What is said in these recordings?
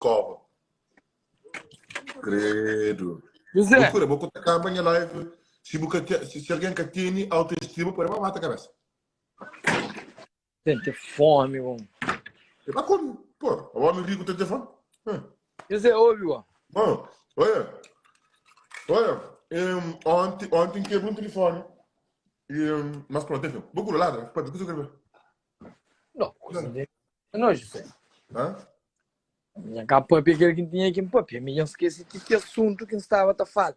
kova. Credo. José. Loucura, bo ta kaba nha live. Si bu ka te, si, si alguém ka tene autoestima, pode ba mata cabeça. Tem ter fome, bom. E ba come, pô, o homem rico tem ter fome. Hum. José, ouve, bom. Bom, olha, olha, um, ontem, ontem quebrou um telefone. E, um, mas pronto, enfim, vou curar ladra, pode, o que você quer ver? Não, coisa de... Não, José. Hã? Minha capa aquele que tinha aqui em papel. Minha esqueci que, que assunto que estava a falar.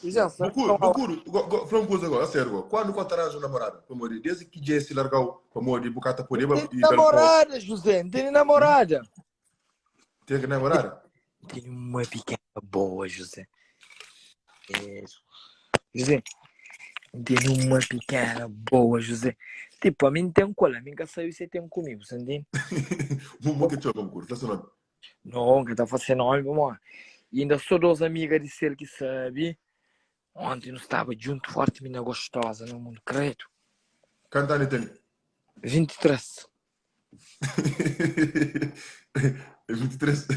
José, sabe Bocuro, Bocuro, fala uma coisa agora, a sério, agora. Quando que arranja namorada? Pelo amor de Deus, desde que Jesse largou, pelo amor de Bocata por Não tem namorada, José, não tem namorada. Tem que namorada? Tem uma pequena boa, José. É. José, tem uma pequena boa, José. Tipo, a mim tem cola, a mim que saiu você tem comigo, você entende? Uma que chama, Bocuro, fala seu nome. Não, que tá fazendo nome, vamos E ainda sou duas amigas de ser que sabe. Ontem nós estava junto, forte, menina gostosa no mundo, credo. Cantando tem? 23. 23.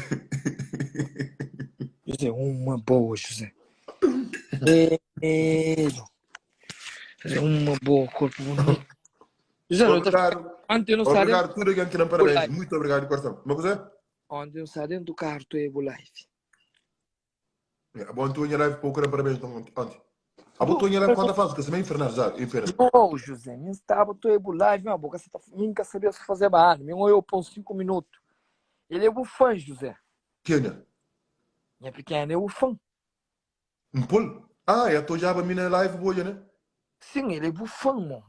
José, uma boa, José. Credo. José, uma boa, corpo bonito. José, não tá... Obrigado. Ontem eu não saí Obrigado tudo aqui que parabéns. Muito obrigado de coração. Uma coisa? Ontem eu saí dentro do carro, tu é live. É, bom, tu live pouco era parabéns então, ontem. A botou em live quando faz, porque você é infernal, já, infernal. Não, José, nem estava, tu é live, minha boca, você tá, nunca sabia se fazer barra, me olhou por uns 5 minutos. Ele é o fã, José. Quem é? Minha pequena é o fã. Um pol? Ah, eu tô já para mim na live boa, né? Sim, ele é o fã, mano.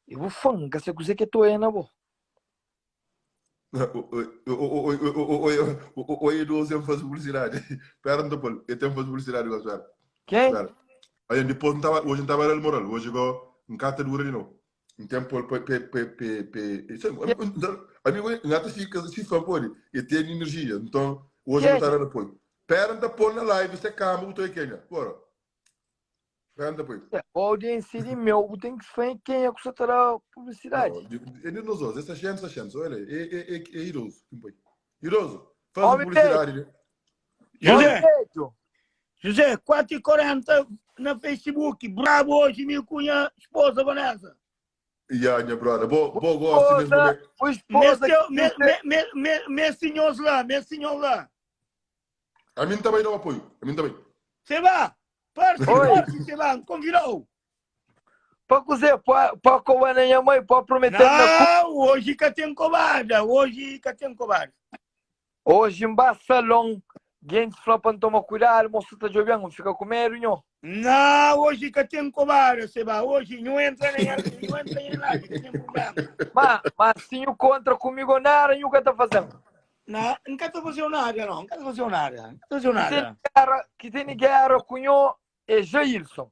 É o fã, nunca sei o que tô aí na boa. O idoso tem fazer publicidade. Pera, não tô ele tem fazer publicidade, espera. Quem? Espera. Aí depois não tava, hoje não tava el moral, hoje go um cata dura de novo. Um tempo pe pe pe pe pe. Amigo, nada fica se fã pode, e tem energia. Então, hoje não tá dando apoio. Pera, não tá pôr na live, você calma, o tô aqui, né? Bora. Pera, não tá apoio. A audiência de meu, tem que ser quem é que você terá publicidade. Ele não usa, essa gente, essa gente, olha, é, é, é, é idoso. Idoso, faz Homem publicidade, né? José, Pedro, José, 4h40 na Facebook. Bravo hoje, minha cunha, esposa Vanessa. Yeah, minha brother. Boa, boa gosto mesmo. esposa, o esposa, Me, me, me, me, me, me senhores lá, me senhor lá. A mim também não apoio. A mim também. Você vai? Parece, Oi. parece, você vai, convidou. para cozer, para comer na minha mãe, para prometer na Não, hoje que tem cobada, hoje que tem cobada. Hoje em Barcelona, gente fala para tomar cuidado, moço tá jogando, fica com medo, nho. Não, hoje que tem cobada, você vai, hoje não entra nem, não entra nem lá, que tem problema. Mas, mas se o contra comigo nada, nho que tá fazendo. Não, não quero fazer nada, não, não quero fazer nada, não quero fazer Que tem nada. guerra, que tem guerra com nho é Jailson.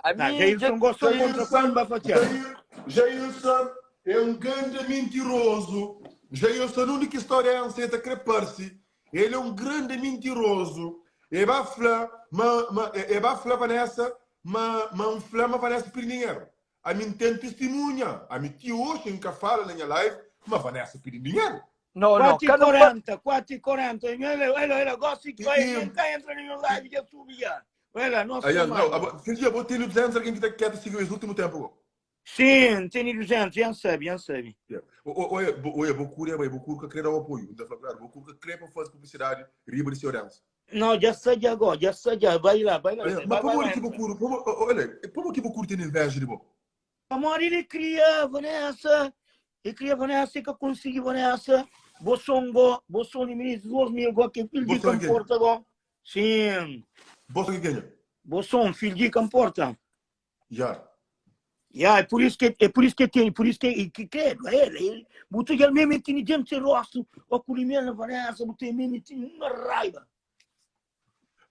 A Não, mim, Jailson gostou contra quando vai fazer. Jair, Jailson é um grande mentiroso. Jailson, a única história é aceita crepar-se. Ele é um grande mentiroso. Ele vai falar, ma, ma, ele vai falar Vanessa, ma, ma um fla, ma Vanessa pede dinheiro. A mim tem testemunha. A mim tio hoje nunca fala na minha live, mas Vanessa pede dinheiro. não, não, cada um 4h40, 4h40. Olha, olha, olha, gosto que vai, E- quem entra no live já sube já. Olha, nossa Aí, não, mãe. a- filho, eu vou ter 200 alguém que quer te seguir esse último tempo. Sim, tem 200, já sabe, já sabe. Yeah. Olha, olha, Bocura, olha, Bocura que quer dar o apoio. Então, claro, Bocura que quer para fazer publicidade, riba de segurança. Não, já sei agora, já sei já. Vai lá, vai lá. Olha, vai, Mas vai, por vai, que Bocura, olha, por que Bocura tem inveja de bom? Amor, ele cria Vanessa, ele cria Vanessa, que eu consegui Vanessa. Bossongo, Bossongo, ministro, 2000, go, que filho de Bossongo quem? Camporta, go. Sim, Você que ganha? Bosson, filho de Camporta. Já. Yeah, é por isso que é por isso que tem, por isso que que credo, é ele, ele botou ele mesmo tem gente sem rosto, o culimento na Vanessa, botou mesmo tem uma raiva.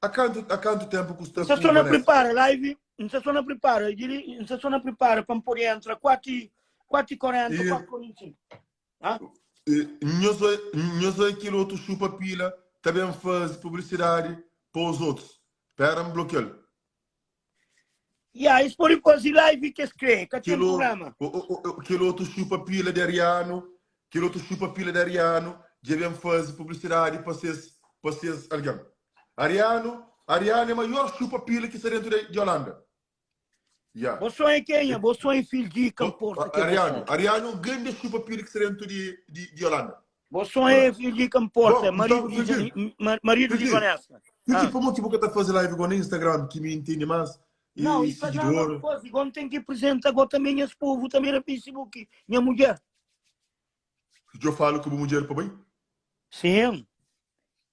Há quanto, há quanto tempo custa Você com só não Vanessa? prepara live, você só não prepara, ele, você só não prepara para poder entrar 4 4 e 40, E- 4 45. Hã? Não sou aquele outro chupa pila, também faz publicidade para os outros. Espera me bloquear. Yeah, isso pode fazer live que escreve, que tem Aquele, problema. o, o, o, aquele outro chupa pila de Ariano, aquele outro chupa pila de Ariano, Dja ben faze publicidade pa ses pa ses algen. Ariano Ariano é maior chupa pila ki sta dentro de, de Holanda. Yeah. Bo sonho é kenha? Bo sonho é filho de Camporta que é bo Ariano sonho. Ariano é um grande chupa pila que sta dentro de, de, de Holanda. Bo sonho é filho de Camporta, Bom, marido então, de, Fiji, marido de Fiji, Vanessa. Fiji, Ah. pamodi ki bu ka ta faze live igual na Instagram ki mi intende más Não, e Instagram seguidor? não faz, igual tem que apresentar agora também esse povo também no Facebook, minha mulher. Djo fala ku bu mudjer pa bai? Sim.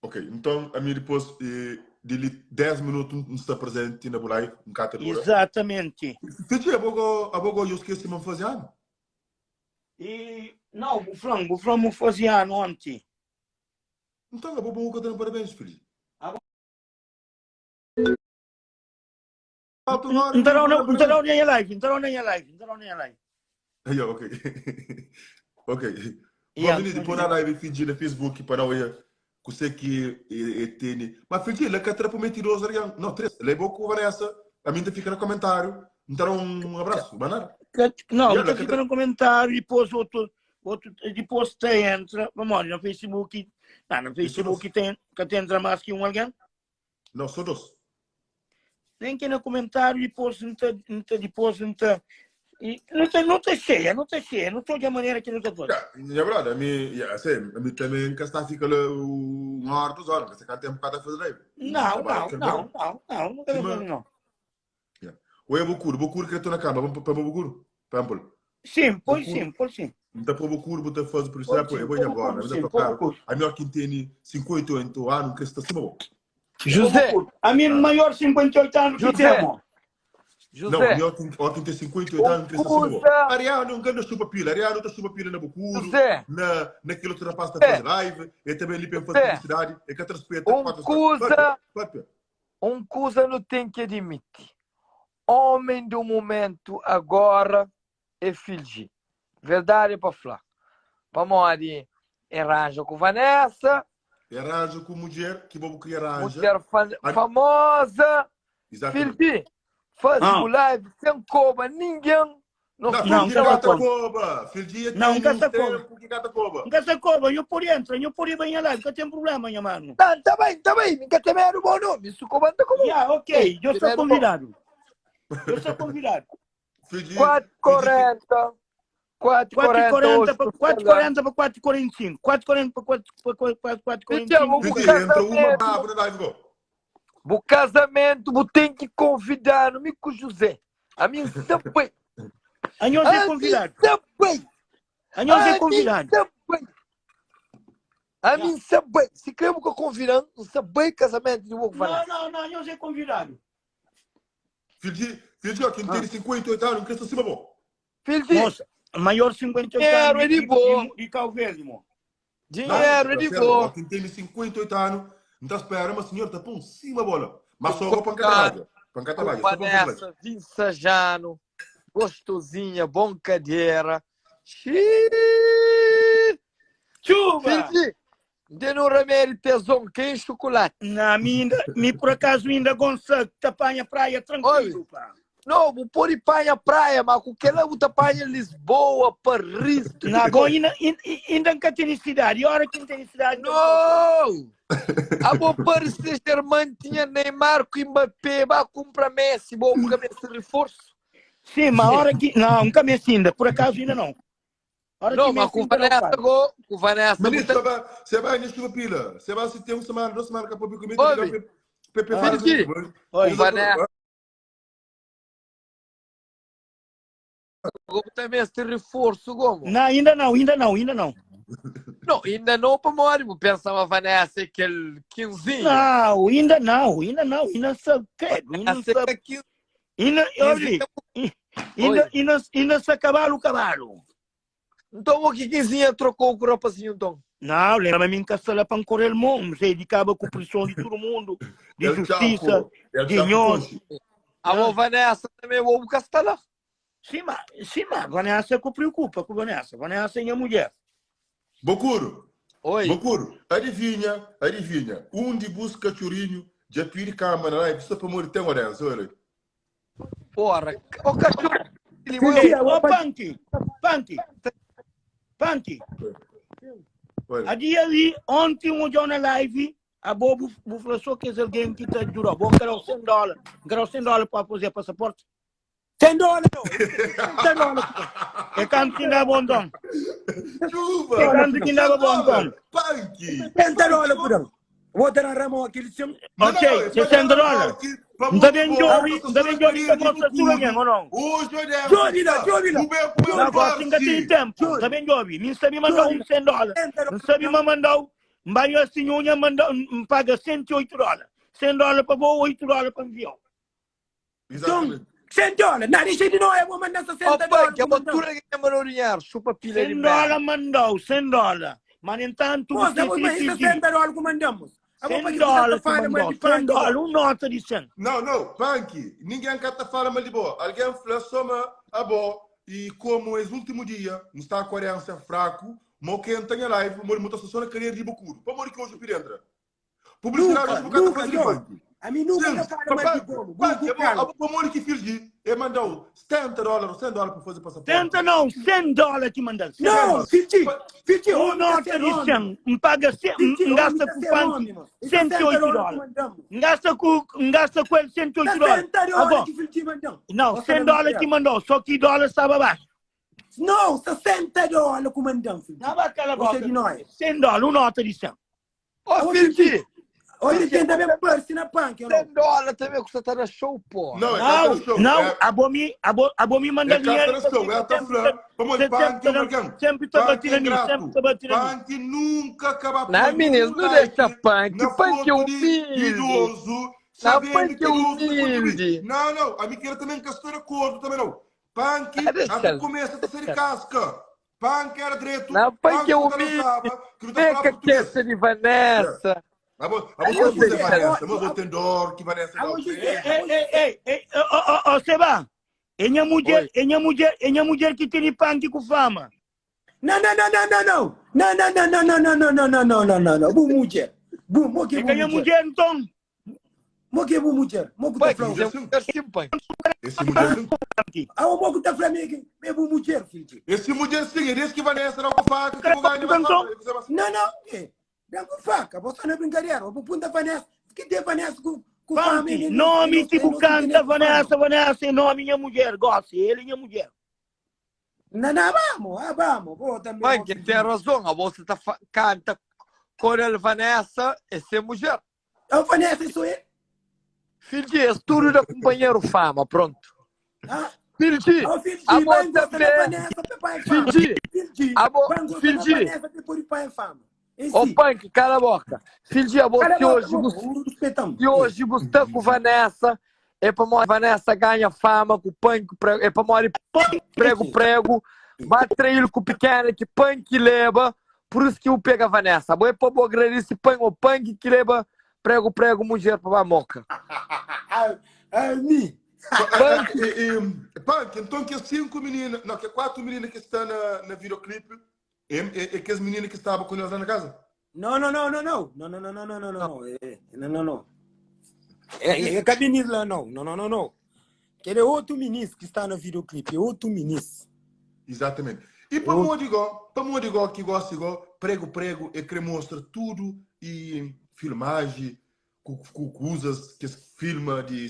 Ok, então a mi dipôs eh, di li 10 minutu N sta presenti na bu live, N ka ta dura. Exatamente. Fiji, abo go, abo go, yo skesi ma N faze anu. E não, bu flan, bu flan mu faze anu onti. Então abo bu ka ta da parabéns, Fiji. Abo Falta uma hora N ta dau na, e N ta dau na nha live, N ta dau na nha live, N ta dau na nha live. Yeah, ok. Ok. Bom, Yeah, menino, põe na live Fiji na Facebook para não ir com você que é, é tene. Mas Fiji, lá que trapo mentiroso, alguém. Não, três. Levou com Vanessa. A mim fica no comentário. Então um abraço, banana. Não, Yeah, tá lá que fica no comentário, depois outro, outro, depois te entra, vamos lá, no Facebook, não, no Facebook tem, que te entra mais que um alguém. Não, só dois. Nem que no comentário, depois não tá, não tá, depois não tá, e não tá, não tá cheia, não tá cheia, não tô de maneira que não tá toda. Yeah, minha brother, a mim, yeah, sei, a mim também que está fica lá uma hora, duas horas, que você cá tem um bocado a fazer live. Não, Trabalho não, que é não, bom. não, não, não quero Sim, mas- fazer não. Yeah. Ou é Bocuro, Bocuro que eu estou na cama, vamos para Bocuro, para Ampul. Sim, pois Bocuro. sim, pois sim. Não tá para Bocuro, botar fazer publicidade, Pois pô, eu sim, vou agora, pois mas sim, é para pois. A melhor que tem 58 anos, que está acima bom. José, A minha maior 58 anos que José. temos. Não, a José, melhor que ó, quem tem 58 anos, que está acima bom. Cusa. Ariano, um grande chupa pila, Ariano tá chupa pila na Bocuro, José, na, naquele outro rapaz está José. fazendo live, ele também ali para fazer José. publicidade, é que respeita Um cusa. Papia. um coisa não tem que admitir. Homem do momento agora é filho. Verdade é para falar. Vamos ali, arranja com Vanessa, Arranja com mulher, que vou criar arranja. mulher fa- Ah. famosa, Exatamente. filho, faz Ah. o live sem coba ninguém. Não, Não, Não, filho de não gata coba. coba. Filho de Não, tem gata um coba. tempo que gata coba. Nunca se coba, eu por entra, eu por ir bem lá, nunca tem problema, minha mano. Tá, tá bem, tá bem, nunca tem medo bom nome, isso comanda como Yeah, ok, eu sou Primeiro convidado. Eu sou convidado. Filho de 4,40. 4,40 4,40 hoje. para 4,40 para 4,45. 4,40 para 4,45. Tiago, Filho o de entra uma casamento. baba na live, go. O casamento, você tem que convidar no Mico José. A mim também. A nós é A mim convidado. também. A nós A é mim convidado. também. A mim também. Se queremos que eu convidando, também casamento de Hugo Não, Vanessa. não, não, a nós é convidado. Filho de, filho de, ó, quem tem 58 anos, que está acima bom. Filho de Moça, maior 58 Dinheiro anos é de boa. de, de Cabo Verde, mo. dinheiro de Não, boa. Quem tem 58 anos, não está esperando, mas senhor, está por cima bola. Mas só vou para Catalágia. Para Catalágia, só para fazer live. Vanessa, Vinsajano, gostosinha, bom cadeira. Xiii. Chuva! Filho, de no remédio tesão, quem chocolate? Não, me, ainda, me por acaso ainda Gonçalo tapanha praia tranquilo, pá. Não, vou pôr em a praia, mas com que lá vou tapar em Lisboa, Paris. tudo Não, bom. agora ainda, ainda, ainda nunca tem cidade. E a hora que não tem cidade. Não! A boa Paris Saint-Germain tinha Neymar com Mbappé, vai comprar Messi, vou comprar Messi reforço. Sim, mas a hora que. Não, nunca me ainda. Por acaso ainda não. A hora Não, que mas me com ainda não Vanessa, faz. go, com Vanessa, Menino, você você vai, você vai na chuva pila. Você vai se ter uma semana, duas semanas, que a pouco comigo, Ouve. Pepe Ah. faz. Felipe. Oi. Vanessa. também esse reforço, como? Não, ainda não, ainda não, ainda não. Não, ainda não para morrer, vou pensar uma Vanessa aquele quinzinho. Não, ainda não, ainda não, ainda sabe, credo, ainda Vanessa sabe, é quinzinho. ainda, olha, ainda, ainda, ainda se acabar o cavalo. Então o que quinzinha trocou com o rapazinho, então? Não, lembra-me em Castela para correr o mundo, se dedicava com pressão de todo mundo, de justiça. de nós. A Não. ah, Vanessa também, o Castela. Sim, mas, sim, mas Vanessa que preocupa com Vanessa. Vanessa é minha mulher. Bocuro, Oi. Bocuro, adivinha, adivinha. Um de busca churinho, já pide cama na live, só para morrer tem orelha, olha. Porra, o cachorro. Ele Ei, Ô, Panti, Panti, Panti. Oi. A dia li, onti un odjau na live, abo bu, bu fla só kes algen ki ta djudau. Bo N ka dau 100 dólar. N ka dau 100 dólar pa fazer passaporte. 100 dólar não. 60 dólar. É kantu ki N daba onton. Chuva! É kantu ki N daba 100 dólar! onton. Punk! 60 dólar por ano. Vou ter a ramo aquele sim. Não, Ok, não, é para 60 dar dólar. Punk, para N ta muito ben bom, djobi, para N ta ben djobi ta de mostra tudo alguém, ou não? Hoje eu devo. Johnny lá, Johnny lá. O meu, o meu Não, agora sim que tem parceiro. tempo. Tá bem, Jobi. Nem sabe mandar um 100 dólares. Não sabe me mandar um. Vai assim, unha manda, me paga 108 dólares. 100 dólares para vou, 8 dólares para enviar. Então, Exatamente. 100 dólares. Não, deixa de não, eu vou mandar 60 Ó, dólares. punk, a botura que mandou dinheiro, chupa pilha de 100 merda. dólares mandou, 100 dólares. Mas, no entanto, Moça, você vou tem mandar que pedir. 60 dólares que mandamos. Eu vou 100 para que você dólares que fala, mas mandou, de 100 punk. dólares, um nota de 100. Não, não, Punk, ninguém cá tá falando mal de boa. Alguém falou só a boa e como é o último dia, não está a coerência fraco, mas quem tem a live, mo muita só na carreira de Bocuro. Para morrer que hoje o entra. Publicidade Nunca, hoje o cara nunca, fazer de Johnny. Punk. A mim nunca Sim, tá fala mais de papai, bolo. Punk, é Carlos. bom, a bom que fiz é mandou 70 dólares, 100 dólares para fazer passaporte. 70 não, 100 dólares que mandou. Não, Fiti, Fiti, Um homem tá nota ser de homem. 100, me paga 100, Fiti, me homem gasta tá com ser punk homem, moço. Isso é 108 dólares que dólares. mandamos. Gasta com, gasta com ele 108 dólares. 60 dólares Agora, que Fiti mandou. não, Você 100 não dólares quer. que mandou, só que dólar estava abaixo. Não, 60 dólares que mandamos, Fiti. Não vai aquela Você boca. de nós. 100 dólares, um nota de 100. Ó, Fiti, Hoje tem também parece na punk, eu não. 100 dólares também custa tá na show, pô. Não, é Não, carta show. não, É, a bomi, a bo, a bomi manda é dinheiro. carta show, é tá falando. Vamos, Sempre Punk, tá- Morgan. sempre tá Punk é batendo em mim, ingrato. sempre tá batendo em mim. Punk nunca acaba Não, menino, não deixa punk. Na Punk é foto de humilde. idoso, Não, sabendo punk que é idoso não contribui. humilde. Não, não, a minha queira também castou de acordo também não. Punk, Ah, deixa. a começa a ser casca. Punk era direito. Não, punk é não humilde. sabe, que não tá falando Fica português. queixa de Vanessa. A bo- a Aí boa eu coisa sei. Vanessa, mas vou ter dor que Vanessa Alô, dá. José. Ei, ei, ei, ei, ó, ó, ó, Seba, é minha mulher, é minha mulher, é minha mulher que tem punk com fama. Não, não, não, não, não, não. Não, não, não, não, não, não, não, não, não, não, não, não, não. Bu mulher. Bu, mo que É bu que a minha mulher. mulher, então, Mo que bu mulher. Mo que tá Punk, falando. você é mulher sim, punk. Esse mulher sim. Ah, o mo que tá falando que é bu mulher, filho. Esse mulher sim, é desse que Vanessa não com faca, que vou ganhar mais Então- Não, não. É. Dá com faca. Você não é brincadeira. Vou punta Vanessa. Que tem Vanessa com com fama. punk, ele- nome ele- tipo ele- canta ele- Vanessa, Vanessa, é nome minha mulher, gosta, ele é minha mulher. Não, não, vamos. Ah, vamos. Vou também. Punk, tem razão. A bolsa tá fa- canta com ele, Vanessa, é ser mulher. Ah, Vanessa, sou ele. Filho de tudo da companheiro fama, pronto. Ah, Filho de, ah, filho, a vai moça gostar da vê- Vanessa, papai é filho fama. de, Filho, a bo- vai gostar filho da de, Vanessa, depois pai é fama. Em ô si. punk, cala a boca. Filho de, a Cala você a boca, hoje, boca, você- o respetamos. E hoje você com Vanessa, é para morrer, Vanessa ganha fama com o punk, prego, é para morrer prego, prego, vai trair com o pequeno que punk leva, por isso que eu pego a Vanessa. Bom, é para boa agradecer punk, o punk que leva prego, prego, mulher para a moca. Ah, ah, mi. Punk, E, e, Punk, então que as cinco meninas, não, que quatro meninas que estão na, na videoclipe, é, é, é que as meninas que estavam com nós lá na casa? Não, não, não, não, não. Não, não, não, não, não, não, não. É, Não, não, não. É, é, é cabine lá, não. Não, não, não, não. Aquele é outro ministro que está no videoclipe, é outro ministro. Exatamente. E para o igual, para o igual que gosta igual, prego, prego, é que mostra tudo e filmagem, com, com coisas que se filma de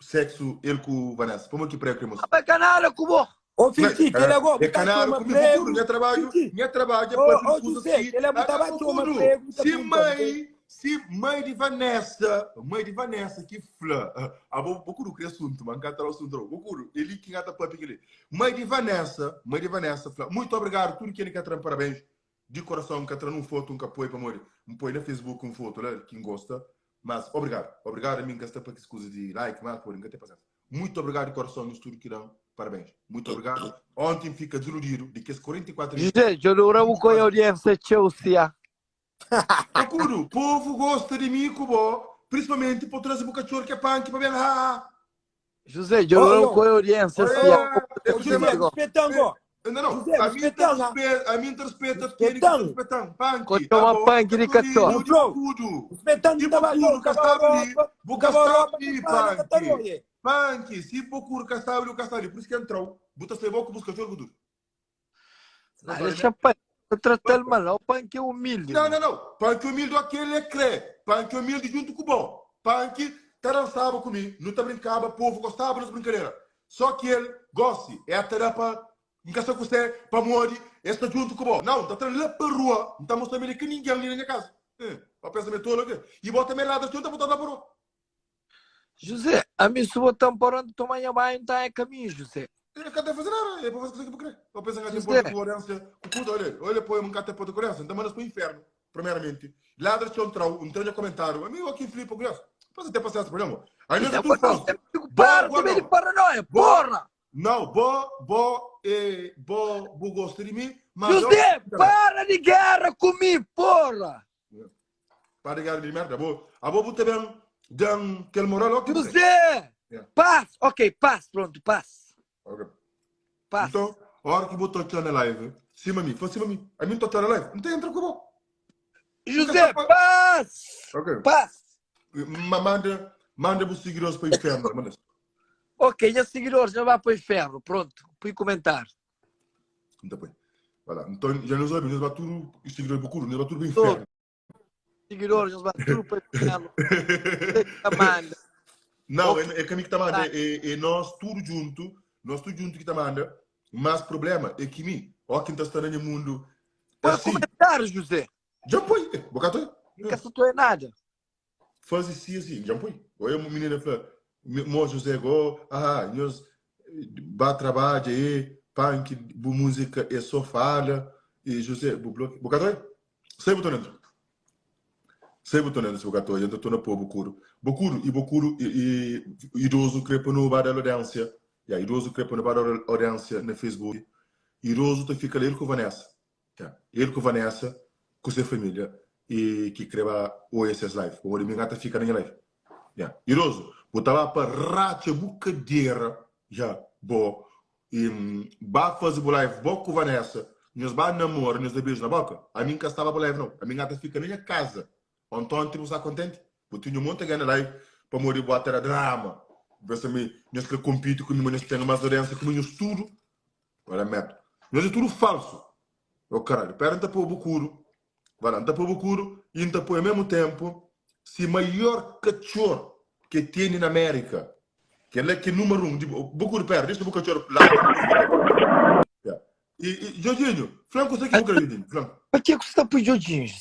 sexo, ele com Vanessa. Para que prego que mostra. vai canal, cubo. Ô, Fiti, que ele agora É botar canal chama comigo, prego. minha trabalho, Fiti. minha trabalho é Ô, para ô, José, que ele botava chama prego, tá Se perguntando. mãe, se mãe de Vanessa, mãe de Vanessa que fla, ah, vou vou cru assunto, man, cata o assunto, vou cru, ele que gata papi ele. Mãe de Vanessa, mãe de Vanessa fla, muito obrigado, tudo que ele quer trazer parabéns. De coração, que um foto, um apoio para morrer. Um põe na Facebook um foto, lá, quem gosta. Mas obrigado, obrigado a mim que está para que escusa de like, mas por nunca ter paciência. Muito obrigado de coração no estúdio que dão. Parabéns. Muito obrigado. Ontem fica desiludido de que esses 44 mil. José, eu durava com a audiência Chelsea. Procuro, o povo gosta de mim, cubo. Principalmente por trazer o cachorro que é punk para ver. Ah, José, eu durava com a audiência é, Ô, José, respeitando. Não, não. José, A mim te respeitando. respeita, a mim te respeita, porque ele Respeitando. respeitando. Punk. Continua punk de cachorro. Tudo. Respeitando Tipo, trabalho, tudo, cavalo, ali, vou gastar ali, punk. Punk, se procura castar ali, castar ali. Por isso que entrou. Bota seu boca, busca jogo duro. Deixa punk. Ka trata-l mal, ó Panki é umildi, Não, mô. não, não. Panki humilde ó que ele crê. Panki humilde junto com bom. Panki ta dançava comigo, não ta brincava, povo gostava das brincadeiras. Só que ele gosta, é até dá pa nunca sa com você, pa modi, está junto com bom. Não, tá trazendo lá pa rua, não tá mostrando ele que ninguém ali na minha casa. Eh, pa pensa me tolo aqui. E bota me lá da junta, botar lá pa rua. José, ami si bo ta npara, N toma nha banhu, N ta nha kaminhu, José. Ele ka ta faze nada, é pa faze kusa ki bu kre. Pa pensa nga ten José. porta ku orência, ku kusa, olha, olha poi um ka ten porta ku orência, N ta manda-s pa inferno, primeiramente. Ladra txon trau, N tra nha comentário, ami o ki flipa ku Deus. Pasa ten paciência pa Deus. Aí nós José, é tudo bo falso. tem fico Bo, para, bo também de não. paranoia, Bo, porra! não, bo, bo, eh, bo, bo gosta de mim, mas eu José, também. para de guerra comigo, porra! Para de guerra de merda, bo. Abo bu também dan kel moral ok bu tem. José! Yeah. Paz! Ok, paz, pronto, paz. Ok. Paz. Então, a hora que bu tocar na live, cima mim, fala cima mim. A mim tocar na live, não tem entra com bo. José, paz! Ok. Paz! Ma manda, manda os seguidores para o inferno, manda. Ok, meus seguidores já vai para o inferno, pronto, põe comentário. Então, põe. Vai lá. Então, já nos ouve, nos vai tudo, os seguidores do Curo, nos vai tudo para o inferno. Seguidores, nos vai tudo para o inferno. Você que tá manda. Não, é, é caminho que tá manda, é, é nós tudo junto, nós tudo junto que tá manda, mas problema é que mim, ó quem tá está no mundo, Põe assim, comentário, José. já põe, bocato aí. Nunca soltou nada. Faz assim, assim, já põe. Olha a menina fala, mo José go, ah, nós ba trabalha aí, punk, bu música é só fala, e José, bu bloque, bocato aí. Sei botão dentro. Sei botão dentro, se bocato aí, eu tô na pô, bocuro. Bocuro, e bocuro, e, e idoso crepa no bar da audiência. Yeah, idoso crepa no bar da audiência no Facebook. Idoso tu fica ali com Vanessa. Yeah. Ele com Vanessa, com sua família, e que creba o SS Live. O homem gata fica na minha live. Yeah. Idoso, botava para racha bucadeira, já, bo, e hum, ba fazer bo live, bo com Vanessa, nós ba namoro, nós dá beijo na boca. A mim que estava bo live não. A mim gata fica na minha casa. Ontem tipo está contente. Botinho um monte de live para morrer botar a drama. Pensa me, nós que compete comigo, nós temos mais audiência comigo, nós tudo. Olha merda. Nós é tudo falso. Oh caralho, pera, tá pôr o bucuro. Vai lá, tá pôr o bucuro e tá pôr ao mesmo tempo se maior cachorro que tem na América. Que ele é que é número um. Tipo, bucuro, pera, deixa o cachorro lá. Yeah. E, e Jorginho, Flanco, você que bucuro, Jorginho? Flanco. Para que você está por Jorginho, José?